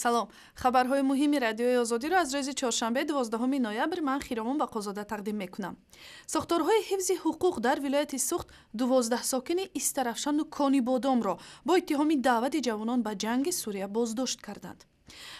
Салом. Хабарҳои муҳими Радиои Озодиро аз рӯзи чоршанбе, 12 ноябр, ман, Хиромон Бақозода, тақдим мекунам. Сохторҳои ҳифзи ҳуқуқ дар вилояти Суғд 12 сокини Истарафшану Конибодомро бо иттиҳоми даъвати ҷавонон ба ҷанги Сурия боздошт карданд.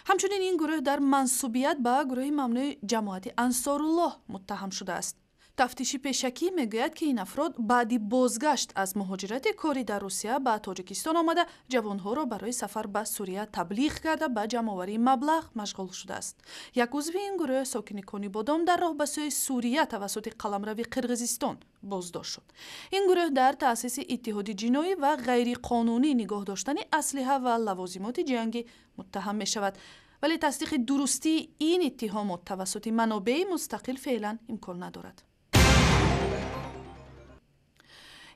Ҳамчунин ин гурӯҳ дар мансубият ба гурӯҳи мамнӯи ҷамоати Ансоруллоҳ муттаҳам шудааст. Тафтиши пешакӣ мегӯяд, ки ин афрод баъди бозгашт аз муҳоҷирати корӣ дар Русия ба Тоҷикистон омада, ҷавонҳоро барои сафар ба Сурия таблиғ карда, ба ҷамъоварии маблағ машғул шудааст. Як узви ин гурӯҳ, сокини Конибодом, дар роҳ ба сӯи Сурия тавассути қаламрави Қирғизистон боздошт шуд. Ин гурӯҳ дар таъсиси иттиҳоди ҷиноӣ ва ғайриқонунӣ нигоҳ доштани аслиҳа ва лавозимоти ҷангӣ муттаҳам мешавад. Вале тасдиқи дурустии ин иттиҳомот тавассути манобеи мустақил феълан имкон надорад.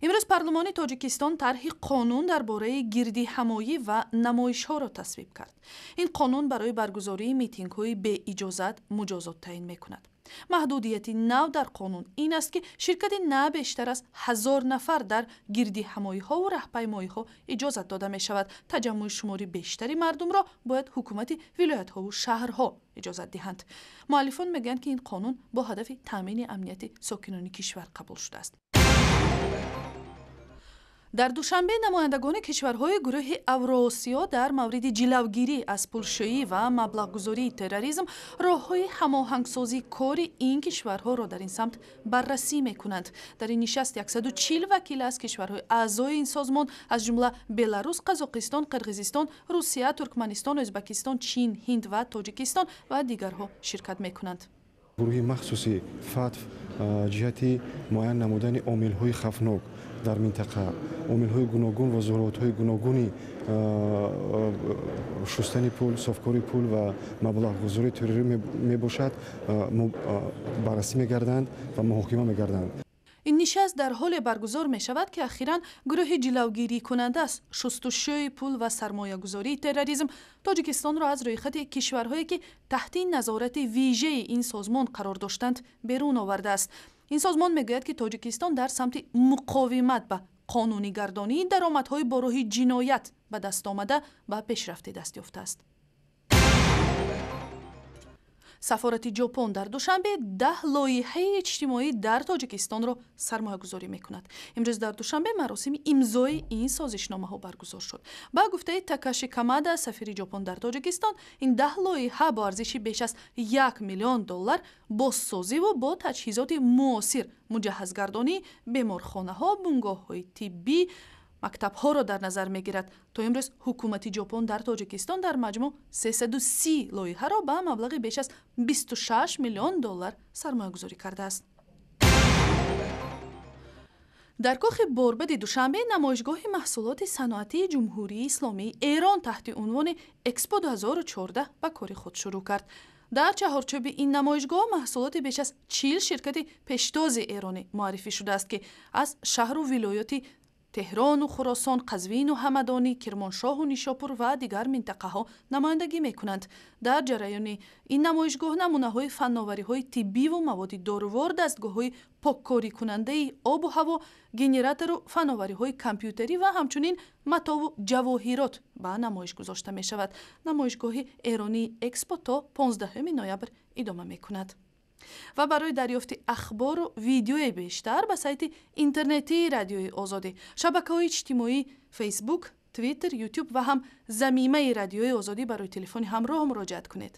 Имрӯз парлумони Тоҷикистон тарҳи қонун дар бораи гирдиҳамоӣ ва намоишҳоро тасвиб кард. Ин қонун барои баргузории митингҳои беиҷозат муҷозот таъин мекунад. Маҳдудияти нав дар қонун ин аст, ки ширкати на бештар аз 1000 нафар дар гирдиҳамоиҳову раҳпаймоиҳо иҷозат дода мешавад. Таҷаммӯи шумори бештари мардумро бояд ҳукумати вилоятҳову шаҳрҳо иҷозат диҳанд. Муаллифон мегӯянд, ки ин қонун бо ҳадафи таъмини амнияти сокинони кишвар қабул шудааст. Дар Душанбе намояндагони кишварҳои гурӯҳи Авроосиё дар мавриди ҷилавгирӣ аз пулшӯӣ ва маблағгузории терроризм роҳҳои ҳамоҳангсозии кори ин кишварҳоро дар ин самт баррасӣ мекунанд. Дар ин нишаст 140 вакил аз кишварҳои аъзои ин созмон, аз ҷумла Беларус, Қазоқистон, Қирғизистон, Русия, Туркманистон, Ӯзбекистон, Чин, Ҳинд ва Тоҷикистон ва дигарҳо ширкат мекунанд. Гурӯҳи махсуси ФАТФ ҷиҳати муайян намудани омилҳои хавфнок дар минтақа, омилҳои гуногун ва зуҳуротҳои гуногуни шустани пул, софкории пул ва маблағгузории террорӣ мебошад, баррасӣ мегарданд ва муҳокима мегарданд. Ин нишаст дар ҳоле баргузор мешавад, ки ахиран гурӯҳи ҷилавгирикунанда аз шустушӯи пул ва сармоягузории терроризм Тоҷикистонро аз рӯйхати кишварҳое, ки таҳти назорати вижаи ин созмон қарор доштанд, берун овардааст. Ин созмон мегӯяд, ки Тоҷикистон дар самти муқовимат ба қонунигардонии даромадҳои бо роҳи ҷиноят ба даст омада ба пешрафте даст ёфтааст. Сафорати Ҷопон дар Душанбе 10 лоиҳаи иҷтимоӣ дар Тоҷикистонро сармоягузорӣ мекунад. Имрӯз дар Душанбе маросими имзои ин созишномаҳо баргузор шуд. Ба гуфтаи Такаши Камада, сафири Ҷопон дар Тоҷикистон, ин 10 лоиҳа бо арзиши беш аз 1 миллион доллар бозсозиву бо таҷҳизоти муосир муҷаҳҳазгардонии беморхонаҳо, бунгоҳҳои тиббӣ, мактабҳоро дар назар мегирад. То имрӯз ҳукумати Ҷопон дар Тоҷикистон дар маҷмӯъ 330 лоиҳаро ба маблағи беш аз 26 миллион доллар сармоягузорӣ кардааст. Дар кохи Борбади Душанбе намоишгоҳи маҳсулоти саноатии Ҷумҳурии Исломии Эрон таҳти унвони Экспо 2014 ба кори худ шурӯъ кард. Дар чаҳорчӯби ин намоишгоҳ маҳсулоти беш аз 40 ширкати пештози эронӣ муаррифӣ шудааст, ки аз шаҳру вилоёти Теҳрону Хуросон, Қазвину Ҳамадонӣ, Кирмоншоҳу Нишопур ва дигар минтақаҳо намояндагӣ мекунанд. Дар ҷараёни ин намоишгоҳ намунаҳои фанновариҳои тиббиву маводи дорувор, дастгоҳҳои поккорикунандаи обу ҳаво, генератору фанновариҳои компютерӣ ва ҳамчунин матову ҷавоҳирот ба намоиш гузошта мешавад. Намоишгоҳи эронии Экспо то 15 ноябр идома мекунад. Ва барои дарёфти ахбору видеои бештар ба сайти интернетии Радиои Озодӣ, шабакаҳои иҷтимоӣ Фейсбук, Твиттер, Ютуб ва ҳам замимаи Радиои Озодӣ барои телефони ҳамроҳ муроҷиат кунед.